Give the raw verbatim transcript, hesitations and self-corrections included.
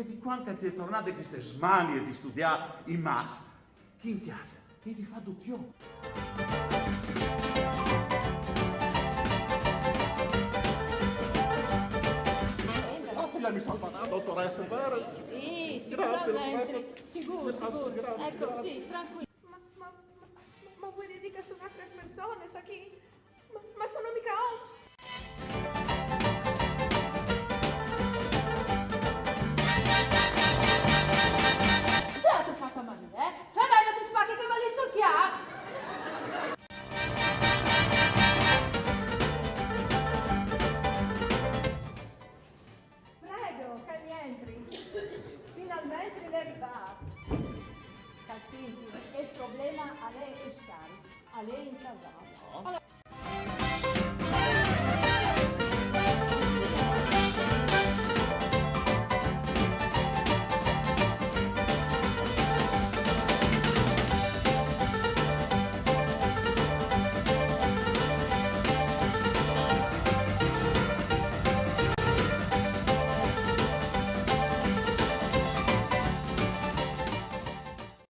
Di quand che ti è tornade cheste smanie di studiâ i mats, chi in cjase? Che ti fa dut jo? Grazie, mi salva, dottoressa, vero? Sì, Grazie, sicuramente. Grazie. Sicuro, Grazie, sicuro. Grazie, Ecco, grazie. Sì, tranquillo. Ma, ma, ma, ma vuoi dire che sono altre persone, sa chi? Ma, ma sono mica Hobbes! Già, t'ho fatto male, eh? Fai meglio di spacchi che va lì sul chiaro. Prego, che mi entri. Finalmente l'è rivât. Che senti, il problema al è il scarico, al è intasât. Allora,